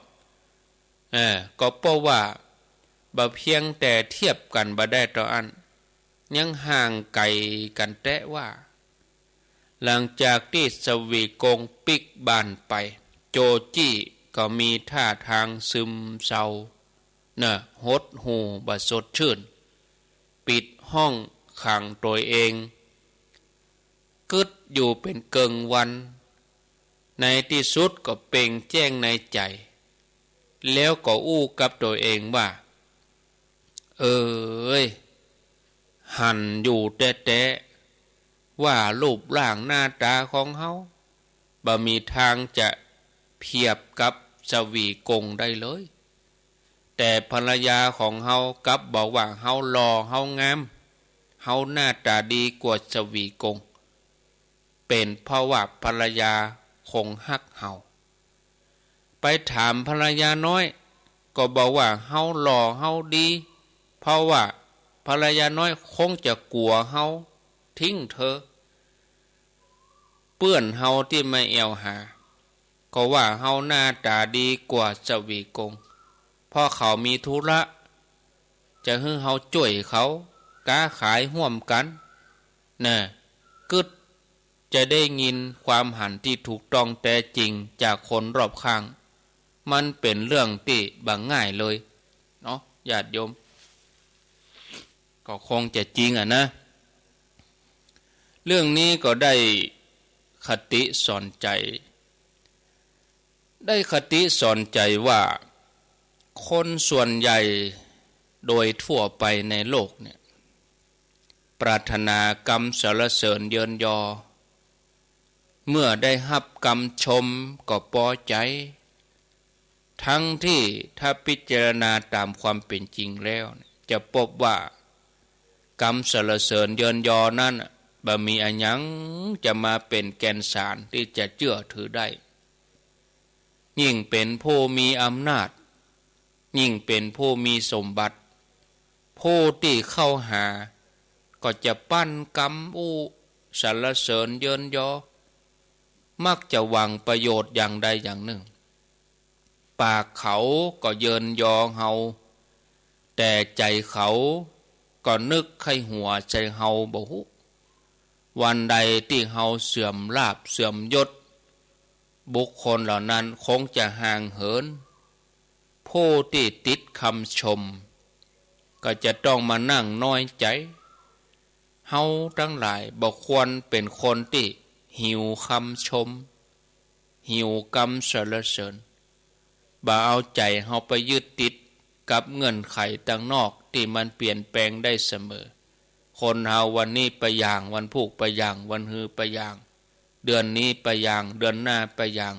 เออ ก็ปบว่าบ่เพียงแต่เทียบกั๋นบ่ได้เต้าอั้น ยังห่างไก๋กั๋นแต๊ว่า หลังจากตี้ชวีกงปิ๊กบ้านไป โจอี้ก็มีต้าตางซึมเศร้า เน่อ หดหู่บ่สดชื่น ปิดห้องขังตั๋วเอง กึ๊ดอยู่เป๋นเกิ่งวัน ในตี้สุดก็เปล่งแจ้งในใจ๋ แล้วก็อู้กับตั๋วเองว่า เอย หันอยู่แต๊ๆ ว่ารูปร่างหน้าต๋าของเฮา บ่มีตางจะเทียบกับชวีกงได้เลย แต่ภรรยาของเฮากลับบอกว่าเฮาหล่อ เฮางาม เฮาหน้าต๋าดีกว่าชวีกง เป๋นเพราะว่าภรรยาคงฮักเฮา ไปถามภรรยาน้อย ก็บอกว่าเฮาหล่อ เฮาดี เพราะว่าภรรยาน้อยคงจะกั๋วเฮาทิ้งเธอ เปื้อนเฮาตี้มาแอ่วหา ก็ว่าเฮาหน้าต๋าดีกว่าชวีกง เพราะเขามีธุระ จะหื้อเฮาจ้วยเขา ก๊าขายฮ่วมกั๋น เน่อ กึ๊ดจะได้ยินความหันตี้ถูกต้องแต๊จริงจากคนรอบข้าง มันเป๋นเรื่องตี้บ่ง่ายเลยเนาะ ญาติโยม ก็คงจะจริงอะนะ เรื่องนี้ก็ได้คติสอนใจ๋ ได้คติสอนใจ๋ว่า คนส่วนใหญ่โดยทั่วไปในโลกเนี่ย ปรารถนากำสรรเสริญเยินยอ เมื่อได้ฮับกำชมก็ปอใจ๋ ทั้งตี้ถ้าพิจารณาต๋ามความเป๋นจริงแล้วเนี่ย จะปบว่ากำสรรเสริญเยินยอนั้นน่ะ บ่มีอะหยังจะมาเป๋นแก่นสารตี้จะเจื้อถือได้ ยิ่งเป๋นผู้มีอำนาจ ยิ่งเป๋นผู้มีสมบัติ ผู้ตี้เข้าหาก็จะปั้นกำอู้สรรเสริญเยินยอ มักจะหวังประโยชน์อย่างใดอย่างนึ่ง ปากเขาก็เยินยอเฮา แต่ใจ๋เขาก็นึกใค่หัวใจ๋เฮาบ่ฮู้ วันใดตี้เฮาเสื่อมลาภเสื่อมยศ บุคคลเหล่านั้นคงจะห่างเหิน ผู้ตี้ติดกำชม ก็จะต้องมานั่งน้อยใจ๋ เฮาตังหลายบ่ควรเป๋นคนตี้หิวกำชม หิวกำสรรเสริญ บ่เอาใจ๋เฮาไปยึดติดกับเงื่อนไขตังนอกตี้มันเปลี่ยนแปลงได้เสมอ คนเฮาวันนี้ไปอย่าง วันพูกไปอย่าง วันฮือไปอย่าง เดือนนี้ไปอย่าง เดือนหน้าไปอย่าง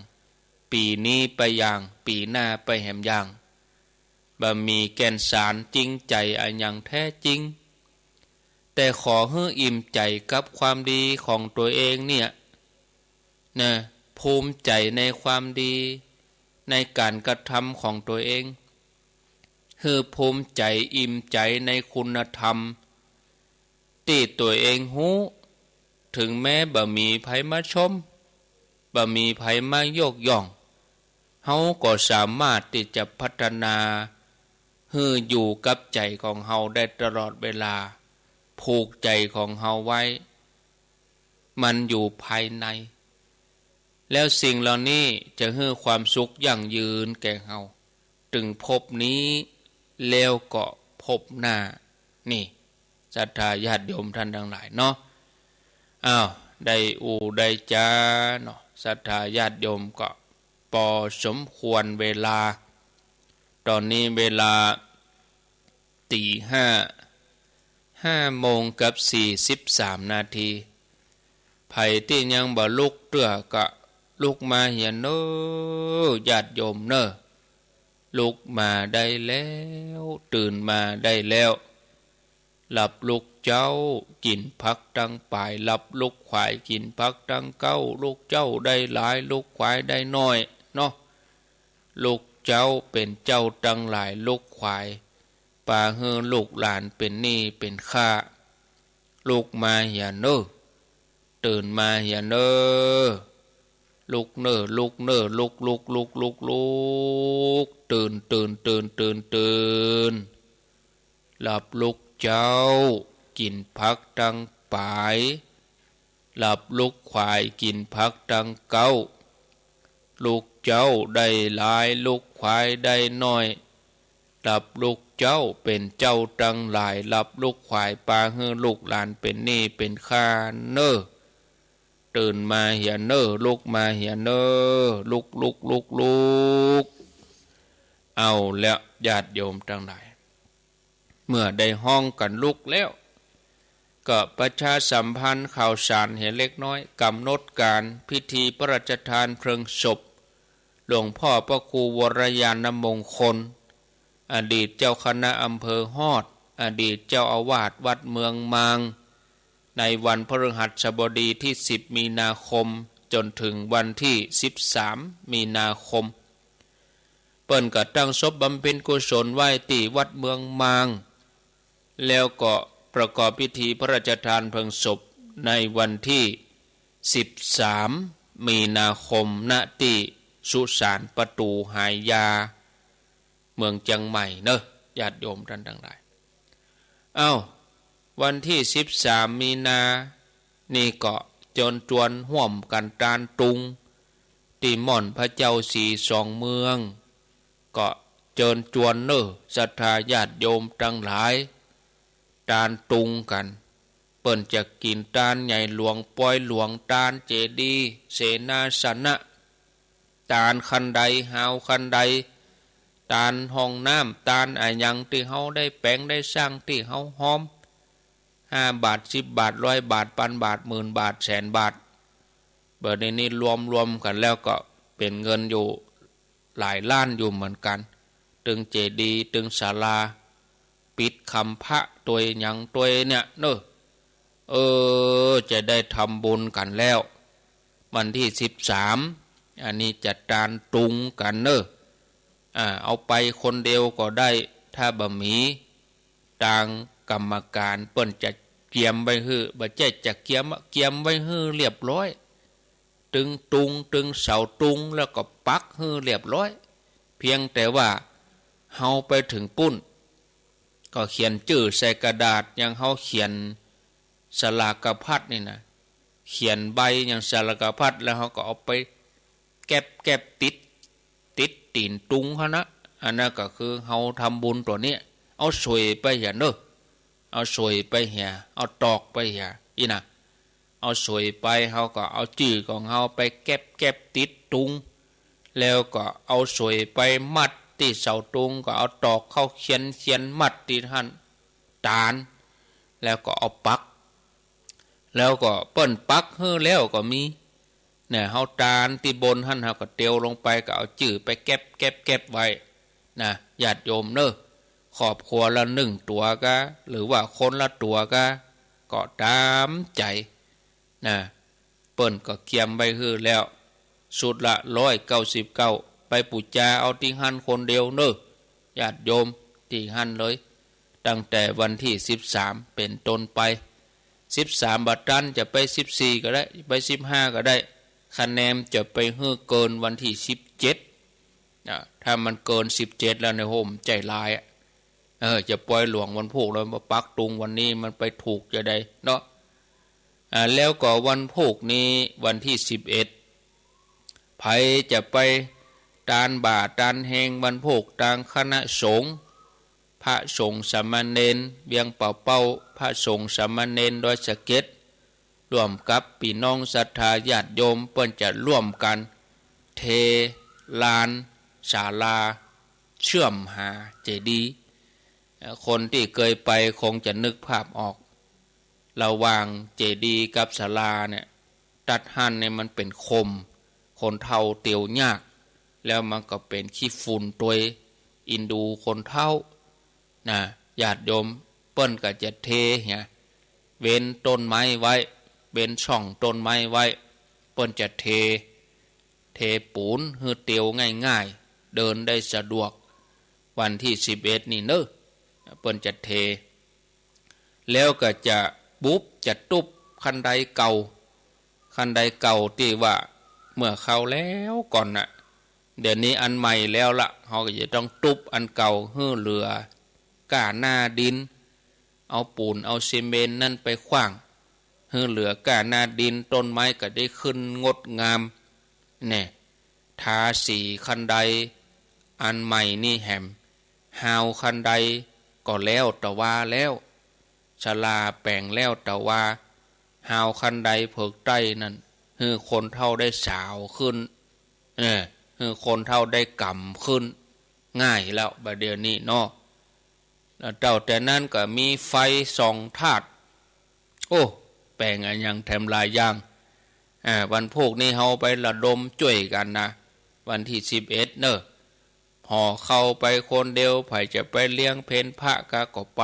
ปี๋นี้ไปอย่าง ปี๋หน้าไปแหมอย่าง บ่มีแก่นสารจริงใจ๋อะหยังแท้จริง แต่ขอหื้ออิ่มใจ๋กับความดีของตั๋วเองเนี่ย นะ ภูมิใจ๋ในความดี ในก๋านกระทำของตั๋วเอง หื้อภูมิใจ๋อิ่มใจ๋ในคุณธรรมตี้ตั๋วเองฮู้ ถึงแม้บ่มีใผมาชม บ่มีใผมายกย่อง เฮาก็สามารถตี้จะพัฒนาหื้ออยู่กับใจ๋ของเฮาได้ตลอดเวลา ผูกใจ๋ของเฮาไว้ มันอยู่ภายใน แล้วสิ่งเหล่านี้จะหื้อความสุขยั่งยืนแก่เฮา ตึงภพนี้แล้วก็ภพหน้า นี่ ศรัทธาญาติโยมท่านตังหลายเนาะ อ้าว ได้อู้ได้จาเนาะ ศรัทธาญาติโยมก็ปอสมควรเวลา ต๋อนนี้เวลาตี๋ห้า ห้าโมงกับสี่สิบสามนาที ใผตี้ยังบ่ลุกเตื้อก็ลุกมาเหียเน่อ ญาติโยมเน่อ ลุกมาได้แล้ว ตื่นมาได้แล้ว หลับลุกเจ๊า กิ๋นผักตังป๋าย หลับลุกขวาย กิ๋นผักตังเก๊า ลุกเจ๊าได้หลาย ลุกขวายได้น้อย เนาะ ลุกเจ๊าเป๋นเจ้าตังหลาย ลุกขวายปาหื้อลูกหลานเป๋นหนี้เป๋นข้า ลุกมาเหียเน่อ ตื่นมาเหียเน่อ ลุกเน่อ ลุกเน่อ ลุก ลุก ลุก ลุก ลุก ตื่น ตื่น ตื่น ตื่น ตื่น หลับลุกเจ๊า กิ๋นผักตังป๋าย หลับลุกขวาย กิ๋นผักตังเก๊า ลุกเจ๊าได้หลาย ลุกขวายได้น้อย หลับลุกเจ๊าเป๋นเจ้าตังหลาย หลับลุกขวายปาหื้อลูกหลานเป๋นหนี้เป๋นข้าเน่อ ตื่นมาเหียเน่อ ลุกมาเหียเน่อ ลุก ลุก ลุก ลุก เอาแล้วญาติโยมตังหลาย เมื่อได้ฮ้องกั๋นลุกแล้ว ก็ประชาสัมพันธ์ข่าวสารเหียเล็กน้อย ก๋ำหนดก๋านพิธีพระราชทานเพลิงศพ หลวงพ่อพระครูวรญาณมงคล อดีตเจ้าคณะอำเภอฮอด อดีตเจ้าอาวาสวัดเมืองมาง ในวันพฤหัสบดีตี้สิบมีนาคม จ๋นเถิงวันตี้สิบสามมีนาคม เปิ้นก็ตั้งศพบำเพ็ญกุศลไว้ตี้วัดเมืองมาง แล้วก็ประกอบพิธีพระราชทานเพลิงศพในวันตี้สิบสามมีนาคม ณ ตี้สุสานประตู๋หายา เมืองเจียงใหม่เน่อ ญาติโยมต้านตังหลาย เอ้า วันตี้สิบสามมีนา นี่ก็เจิญจวนฮ่วมกั๋นตานตุง ตี้ม่อนพระเจ้าสีสองเมือง ก็เจิญจวนเน่อ ศรัทธาญาติโยมตังหลาย ตานตุงกั๋น เปิ้นจะกิ๋นตานใหญ่หลวงปอยหลวง ตานเจดีย์ เสนาสนะ ตานคันได ฮาวคันได ตานห้องน้ำ ตานอะหยังตี้เฮาได้แป๋งได้สร้างตี้เฮาฮอม ห้าบาท สิบบาท ร้อยบาท ปันบาท หมื่นบาท แสนบาท บ่าดนี้นี่รวมๆ กั๋นแล้วก็เป๋นเงินอยู่หลายล้านอยู่เหมือนกั๋น ตึงเจดีย์ ตึงศาลา ปิดคำพระตวยหยังตวยเนี่ยเน่อ เออ จะได้ทำบุญกั๋นแล้ว วันตี้สิบสาม อันนี้จะตานตุงกั๋นเน่อ อ่า เอาไปคนเดียวก็ได้ ถ้าบ่มี ตางก๋รรมก๋านเปิ้นจะเกียมไว้หื้อ บ่ใจ้จะเกียมอะ เกียมไว้หื้อเรียบร้อย ตึงตุง ตึงเสาตุง แล้วก็ปักหื้อเรียบร้อย เพียงแต่ว่าเฮาไปเถิงปุ้น ก็เขียนจื้อใส่กระดาษ อย่างเฮาเขียนสลากพัดนี่นะ เขียนใบอย่างสลากพัด แล้วเฮาก็เอาไปแก็บ แก็บติด ติดตี๋นตุงหั้นนะ อันนั้นก็คือเฮาทำบุญตั๋วเนี้ย เอาสวยไปเหียเน่อ เอาสวยไปเหีย เอาตอกไปเหีย อี้นะ เอาสวยไป เฮาก็เอาจื้อของเฮาไปแก็บ แก็บติดตุง แล้วก็เอาสวยไปมัดตี้เสาตุง ก็เอาตอกเข้าเขียน เขียนมัดตี้หั้น ตาน แล้วก็เอาปัก แล้วก็เปิ้นปักหื้อแล้วก็มี เนี่ย เฮาตานตี้บนหั้น เฮาก็เตียวลงไป ก็เอาจื้อไปแก็บ แก็บ แก็บไว้นะ ญาติโยมเน่อ ครอบครัวละนึ่งตั๋วกา หรือว่าคนละตั๋วกา ก็ต๋ามใจ๋นะ เปิ้นก็เกียมไว้หื้อแล้ว ชุดละร้อยเก้าสิบเก้า ไปปู๋จาเอาตี้หั้นคนเดียวเน่อ ญาติโยม ตี้หั้นเลย ตั้งแต่วันตี้สิบสามเป๋นต้นไป สิบสามบ่ตัน จะไปสิบสี่ก็ได้ ไปสิบห้าก็ได้ คะแนนจะไปหื้อเกินวันตี้สิบเจ็ดนะ ถ้ามันเกินสิบเจ็ดแล้วเนี่ย โห มันใจ๋ร้ายอะ เออ จะปอยหลวงวันพูกแล้วมาปักตุงวันนี้ มันไปถูกจะใดเนาะ อ่า แล้วก็วันพูกนี้วันตี้สิบเอ็ด ใผจะไปตานบ่าตานแฮงวันพูก ตางคณะสงฆ์ พระสงฆ์สามเณรเวียงป่าเป้า พระสงฆ์สามเณรดอยสะเก็ด ร่วมกับปี้น้องศรัทธาญาติโยม เปิ้นจะร่วมกั๋นเทลานศาลาเชื่อมหาเจดีย์ เอ่อ คนตี้เกยไปคงจะนึกภาพออก ระหว่างเจดีย์กับศาลาเนี่ย ตั๊ดหั้นเนี่ยมันเป๋นคม คนเฒ่าเตียวยาก แล้วมันก็เป๋นขี้ฝุ่นตวย อินดูคนเฒ่านะ ญาติโยม เปิ้นก็จะเทเหีย เว้นต้นไม้ไว้ เว้นช่องต้นไม้ไว้ เปิ้นจะเท เทปูนหื้อเตียวง่ายๆ เดินได้สะดวก วันตี้สิบเอ็ดนี่เน่อ เปิ้นจะเท แล้วก็จะบุบ จะตุ๊บคันไดเก่า คันไดเก่าตี้ว่าเมื่อคราวแล้วก่อนน่ะ เดี๋ยวนี้อันใหม่แล้วละ เฮาก็จะต้องตุ๊บอันเก่าหื้อเหลือก้าหน้าดิน เอาปูนเอาซีเมนต์นั้นไปขว้าง หื้อเหลือก้าหน้าดิน ต้นไม้ก็ได้ขึ้นงดงาม แน่ ทาสีคันไดอันใหม่นี่แหม ฮาวคันไดก็แล้วตะวาแล้ว ศาลาแป๋งแล้วตะวา ฮาวคันไดเผิกใต้นั้น หื้อคนเฒ่าได้สาวขึ้น เออ หื้อคนเฒ่าได้ก๋ำขึ้น ง่ายแล้วบัดเดี๋ยวนี้เนาะ แล้วเต้าแต่นั้นก็มีไฟส่องธาตุ โอ้ แป๋งอะหยังแถมหลายอย่าง อ่า วันพูกนี้เฮาไประดมจ้วยกั๋นนะ วันตี้สิบเอ็ดเน่อ ห่อข้าวไปคนเดียว ใผจะไปเลี้ยงเพลพระกาก็ไป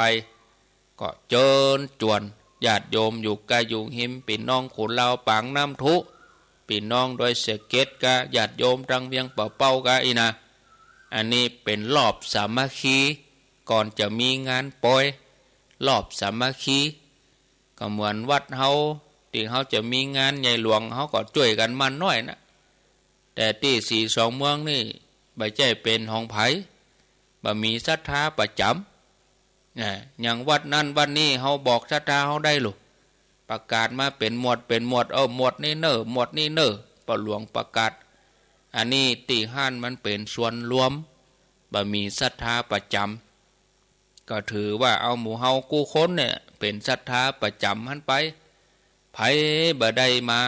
ก็เจิญจวนญาติโยมอยู่ใก้อยู่ฮิม ปี้น้องขุนลาวปางน้ำทุ ปี้น้องดอยสะเก็ดกา ญาติโยมตางเวียงป่าเป้ากาอี้นะ อันนี้เป๋นรอบสามัคคี ก่อนจะมีงานปอย รอบสามัคคี ก็เหมือนวัดเฮา ตี้เฮาจะมีงานใหญ่หลวง เฮาก็จ้วยกั๋นมาน้อยนะ แต่ตี้ศรีสองเมืองนี่ บ่ใจ้เป๋นของใผ บ่มีศรัทธาประจ๋ำ นะ อย่างวัดนั้นวัดนี้ เฮาบอกศรัทธาเฮาได้ลูก ประกาศมาเป๋นหมวดเป๋นหมวด เออ หมวดนี้เน่อ หมวดนี้เน่อ ป้อหลวงประกาศ อันนี้ตี้หั้นมันเป๋นส่วนรวม บ่มีศรัทธาประจ๋ำ ก็ถือว่าเอาหมู่เฮากู้คนเนี่ยเป๋นศรัทธาประจ๋ำหั้นไป ใผบ่ได้มา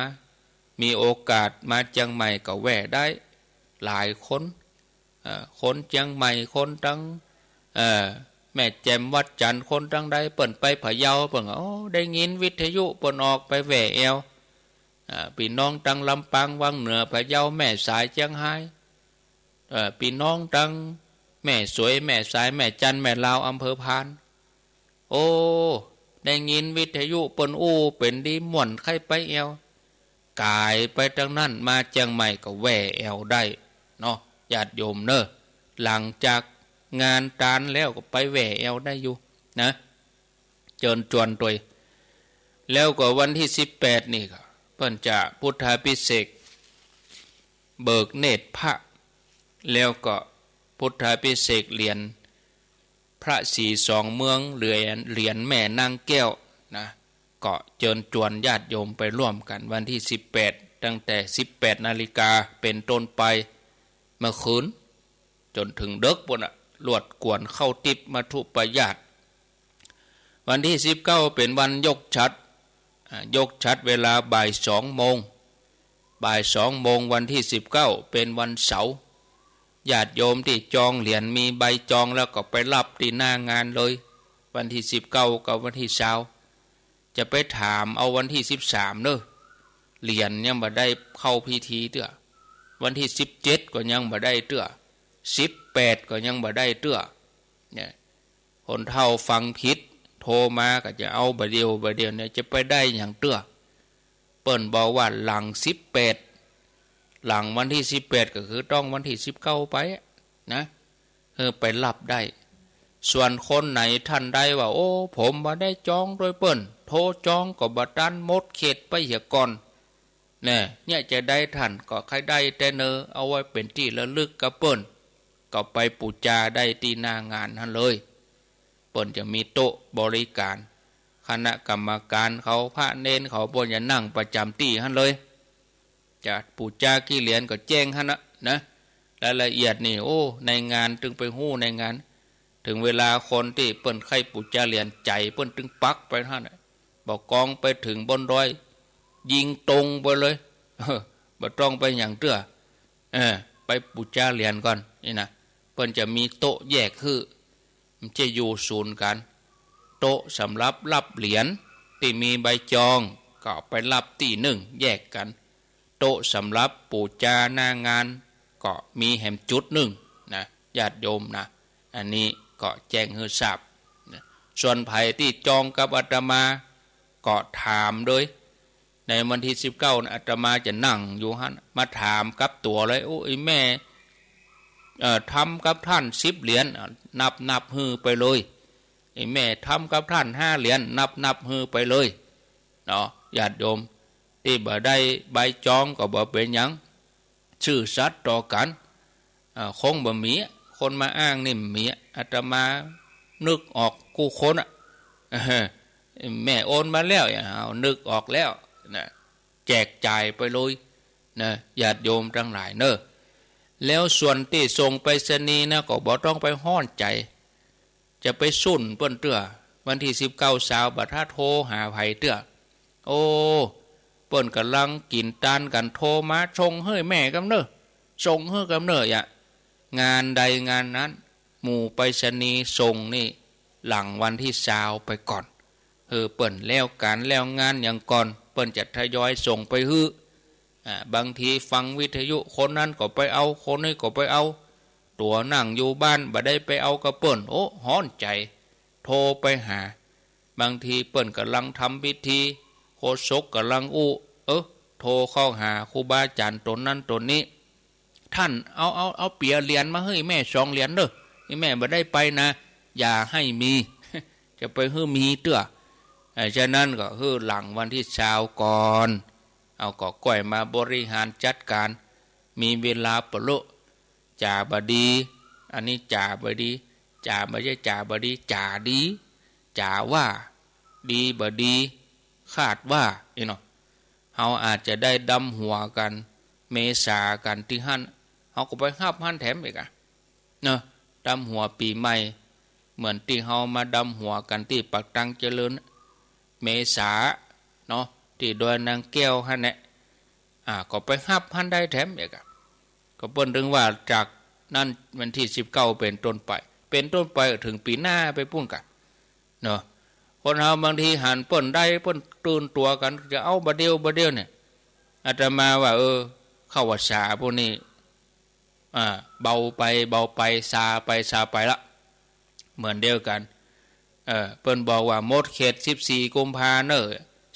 มีโอกาสมาเจียงใหม่ก็แว่ได้ หลายคน เอ่อ คนเจียงใหม่ คนตาง เอ่อ แม่แจ่มวัดจันทน์ คนตางใด เปิ้นไปพะเยา เปิ้นก็ โอ้ ได้ยินวิทยุเปิ้นออกไปแว่แอว อ่า ปี้น้องตางลำปาง วังเหนือ พะเยา แม่สาย เจียงฮาย เอ่อ ปี้น้องตางแม่สวย แม่สาย แม่จันทน์ แม่ลาว อำเภอพาน โอ้ ได้ยินวิทยุเปิ้นอู้เป๋นดีม่วนใค่ไปแอ่ว ก๋ายไปตังนั้น มาเจียงใหม่ก็แว่แอ่วได้เนาะ ญาติโยมเน่อ หลังจากงานตานแล้วก็ไปแว่แอ่วได้อยู่นะ เจิญจวนตวย แล้วก็วันตี้สิบแปดนี่ก็เปิ้นจะพุทธาภิเษก เบิกเนตรพระ แล้วก็พุทธาภิเษกเหรียญพระศรีสองเมือง เหรียญ เหรียญแม่นางแก้วนะ ก็เจิญจวนญาติโยมไปร่วมกั๋นวันตี้สิบแปด ตั้งแต่สิบแปดนาฬิกาเป๋นต้นไป เมื่อคืน จ๋นเถิงเดิ็กปู๊นน่ะ ลวดก๋วนเข้าติ๊บมัทธุปายาต วันตี้สิบเก้าเป๋นวันยกฉัตร อ่า ยกฉัตรเวลาบ่ายสองโมง บ่ายสองโมงวันตี้สิบเก้าเป๋นวันเสาร์ ญาติโยมตี้จองเหรียญ มีใบจองแล้วก็ไปรับตี้หน้างานเลย วันตี้สิบเก้ากับวันตี้ซาว จะไปถามเอาวันตี้สิบสามเน่อ เหรียญยังบ่ได้เข้าพิธีเตื้อ วันตี้สิบเจ็ดก็ยังบ่ได้เตื้อ สิบแปดก็ยังบ่ได้เตื้อ เนี่ย คนเฒ่าฟังผิด โทรมาก็จะเอาบ่าเดี่ยวบ่าเดี่ยวเนี่ย จะไปได้หยังเตื้อ เปิ้นบอกว่าหลังสิบแปด หลังวันตี้สิบแปดก็คือต้องวันตี้สิบเก้าไปอะนะ เออ ไปรับได้ ส่วนคนไหนท่านใดว่า โอ้ ผมบ่ได้จองตวยเปิ้น โทรจองก็บ่ตัน หมดเขตไปเหียก่อน แน่ เนี่ยจะได้ท่านก็ใค่ได้แต๊เน่อ เอาไว้เป๋นตี้ระลึกกับเปิ้น ก็ไปปู๋จาได้ตี้หน้างานหั้นเลย เปิ้นจะมีโต๊ะบริการ คณะกรรมการเขา พระเณรเขา เปิ้นจะนั่งประจ๋ำตี้หั้นเลย จะปู๋จากี่เหรียญก็แจ้งหั้นน่ะนะ รายละเอียดนี่ โอ้ ในงานตึงไปฮู้ในงาน เถิงเวลาคนตี้เปิ้นใค่ปู๋จาเหรียญ ใจ๋เปิ้นตึงปักไปหั้นน่ะ บ่ากองไปเถิงบนดอย ยิงตรงไปเลย บ่ต้องไปหยังเตื้อ เออ ไปปู๋จาเหรียญก่อนนี่นะ เปิ้นจะมีโต๊ะแยกหื้อ มันจะอยู่ศูนย์กั๋น โต๊ะสำหรับรับเหรียญตี้มีใบจองก็ไปรับตี้นึ่งแยกกั๋น โต๊ะสำหรับปู๋จาหน้างานก็มีแหมจุดนึ่งนะ ญาติโยมนะ อันนี้ก็แจ้งหื้อทราบนะ ส่วนใผตี้จองกับอาตมาก็ถามเลย ในวันตี้สิบเก้านะ อาตมาจะนั่งอยู่หั้น มาถามกับตั๋วเลย โอ้ ไอ้แม่ เอ่อ ทำกับท่านสิบเหรียญ อ่ะ นับนับหื้อไปเลย ไอ้แม่ทำกับท่านห้าเหรียญ นับนับหื้อไปเลยเนาะ ญาติโยม ตี้บ่ได้ใบจองก็บ่เป๋นหยัง ซื่อสัตย์ต่อกั๋น อ่า คงบ่มี คนมาอ้างนี่บ่มี อาตมานึกออกกู้คนอะ แม่โอนมาแล้ว เอา นึกออกแล้วนะ แจกจ่ายไปเลยนะ ญาติโยมตังหลายเน่อ แล้วส่วนตี้ส่งไปรษณีย์นะ ก็บ่ต้องไปฮ้อนใจ๋ จะไปสุนเปิ้นเตื้อ วันตี้สิบเก้าซาวบ่ถ้าโทรหาใผเตื้อ โอ้ เปิ้นก่ำลังกิ๋นตานกั๋น โทรมา ส่งหื้อแม่กำเน่อ ส่งหื้อกำเน่อ อย่า งานใดงานนั้น หมู่ไปรษณีย์ส่งนี่ หลังวันตี้ซาวไปก่อน หื้อเปิ้นแล้วก๋านแล้วงานหยังก่อน เปิ้นจะทยอยส่งไปหื้อ อ่า บางทีฟังวิทยุ คนนั้นก็ไปเอา คนนี้ก็ไปเอา ตั๋วนั่งอยู่บ้านบ่ได้ไปเอากับเปิ้น โอ้ ฮ้อนใจ๋ โทรไปหา บางทีเปิ้นก่ำลังทำพิธี โฆษกก่ำลังอู้ เออ โทรเข้าหาครูบาอาจ๋ารย์ต๋นนั้นต๋นนี้ ท่านเอา เอา เอาเปียเหรียญมาหื้อแม่สองเหรียญเน่อ นี่แม่บ่ได้ไปนะ อย่าหื้อมี จะไปหื้อมีเตื้อ เอ่อ ฉะนั้นก็หื้อหลังวันตี้ซาวก่อน เอาก็ก้อยมาบริหารจัดก๋าน มีเวลาปะเลอะ จ๋าบ่ดี อันนี้จ๋าบ่ดี จ๋าบ่ใจ้จ๋าบ่ดี จ๋าดี จ๋าว่า ดีบ่ดี คาดว่า นี่เนาะ เฮาอาจจะได้ดำหัวกั๋น เมษากั๋นตี้หั้น เฮาก็ไปฮับหั้นแถมอีกอะ เนาะ ดำหัวปี๋ใหม่ เหมือนตี้เฮามาดำหัวกั๋นตี้ปากตังเจริญ เมษาเนาะ ตี้ดอยนางแก้วหั้นแหละ อ่า ก็ไปฮับหั้นได้แถมอีกอะ ก็เปิ้นตึงว่าจากนั้นวันตี้สิบเก้าเป๋นต้นไป เป๋นต้นไปเถิงปี๋หน้าไปปู๊นกะ เนาะ คนเฮาบางทีหันเปิ้นได้ เปิ้นตื่นตั๋วกั๋น จะเอาบ่าเดี่ยวบ่าเดี่ยวเนี่ย อาตมาว่า เออ เข้าพรรษาปู๊นนี่ อ่า เบาไปเบาไป ซาไปซาไปละ เหมือนเดียวกั๋น เออ เปิ้นบอกว่าหมดเขตสิบสี่กุมภาเน่อ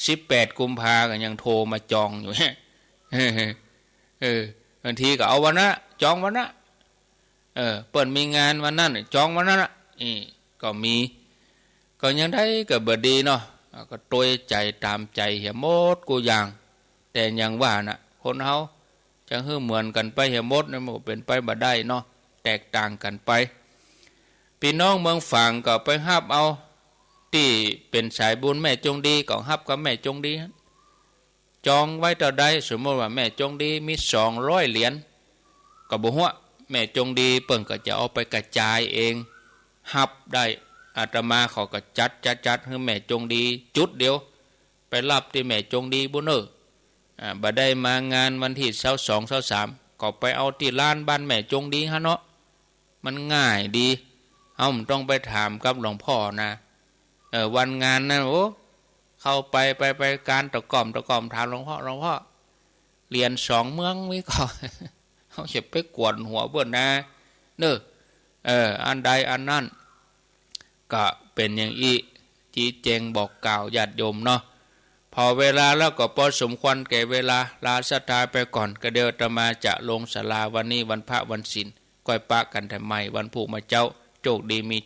สิบแปดกุมภาก็ยังโทรมาจองอยู่ เออ บางทีก็เอาวันนั้น จองวันนั้น เออ เปิ้นมีงานวันนั้น จองวันนั้นน่ะ นี่ก็มี ก็ยังได้ก็บ่ดีเนาะ ก็ตวยใจ๋ต๋ามใจ๋เหียหมดกู้อย่าง แต่อย่างว่าน่ะ คนเฮาจะหื้อเหมือนกั๋นไปเหียหมดเนี่ย มันก็เป๋นไปบ่ได้เนาะ แตกต่างกั๋นไป ปี้น้องเมืองฝางก็ไปฮับเอา ตี้เป๋นสายบุญแม่จงดีก็ฮับกับแม่จงดี จองไว้เต้าใด สมมุติว่าแม่จงดีมีสองร้อยเหรียญ ก็บ่ฮั่ว แม่จงดีเปิ้นก็จะเอาไปกระจายเอง ฮับได้ อาตมาเขาก็จัด จัด จัดหื้อแม่จงดีจุดเดียว ไปฮับตี้แม่จงดีบุ้นเน่อ อ่า บ่ได้มางานวันตี้ซาวสอง ซาวสาม ก็ไปเอาตี้ลานบ้านแม่จงดีหั้นเนาะ มันง่ายดี เฮาบ่ต้องไปถามกับหลวงพ่อนะ เออ วันงานนั้น โอ้ เข้าไป ไป ไปกานตะก้อม ตะก้อม ถามหลวงพ่อ หลวงพ่อ เหรียญสองเมืองมีก่อ เฮาจะไปกวนหัวเปิ้นนะ เน่อ เออ อันใดอันนั้น ก็เป๋นอย่างอี้ จี๊แจงบอกกล่าวญาติโยมเนาะ ผ่อเวลาแล้วก็ปอสมควรแก่เวลา ลาศรัทธาไปก่อน ก็เดี๋ยวอาตมาจะลงศาลา วันนี้วันพระวันศีล ก้อยปะกั๋นแถมใหม่วันพูกมาเจ๊า โจคดีมี